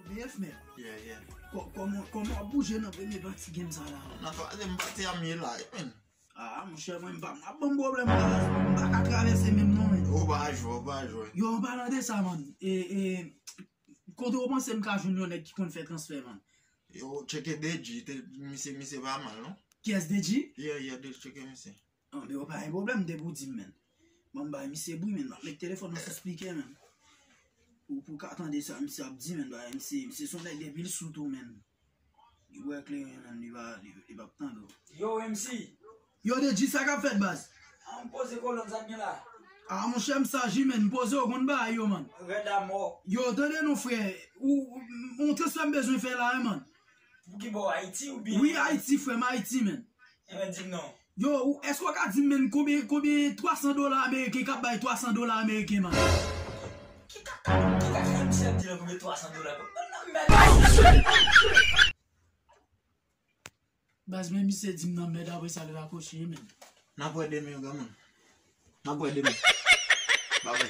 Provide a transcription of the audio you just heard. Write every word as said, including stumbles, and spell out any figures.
Meyè fmè. Yeah, yeah. Kòman w ap bouje nan premye pati game sa la? Nan twazyèm pati a m ye la, men. Ah, monchè, mwen, m pa m ap ban m pwoblèm la. M pa ka travèse menm non, men. Ou pa jwe, ou pa jwe. Yo, an palan de sa, man. E, e, kote w panse m ka jwenn yon nèg ki konn fè transfè, man? Yo, tcheke Deji, te, misye, misye pa mal, non? Kiyès, Deji? Yeah, yeah, Deji, tcheke misye. An, men yo pa gen pwoblèm, depi w di m, men. Ban m bay misye bri, men. M ap met telefòn nan sou spikè, men. Ou pou ka tande sa misye ap di, men. Bay misye, misye se yon nèg depi l sou tou, men. Li wè kleren, men, li pa, li, li p ap tande w. Yo, M C. Yo, Deji, sa k ap fèt, baz? An poze kolòn, sa k gen la? Ah, monchè, m saji, men. M poze w konn bagay yo, man. Rèd amò. Yo, tande non, frè. Ou, ou, yon transfè m bezwen fè la, wi, man. Pou ki bò, Ayiti oubyen? Wi, Ayiti, frè m, Ayiti, men. Ebyen, di m non. Yo, ou, èske w ka di m, men, konbyen, konbyen twasan dola ameriken k ap bay twasan dola ameriken, man? Ki kaka, ki kaka M C ap di la konbyen twasan dola? Ban nan mèd. Baz, men misye di m nan mèd, apre sa, l rakwoche, men. N ap wè demen, granmoun. N ap wè demen. Babay.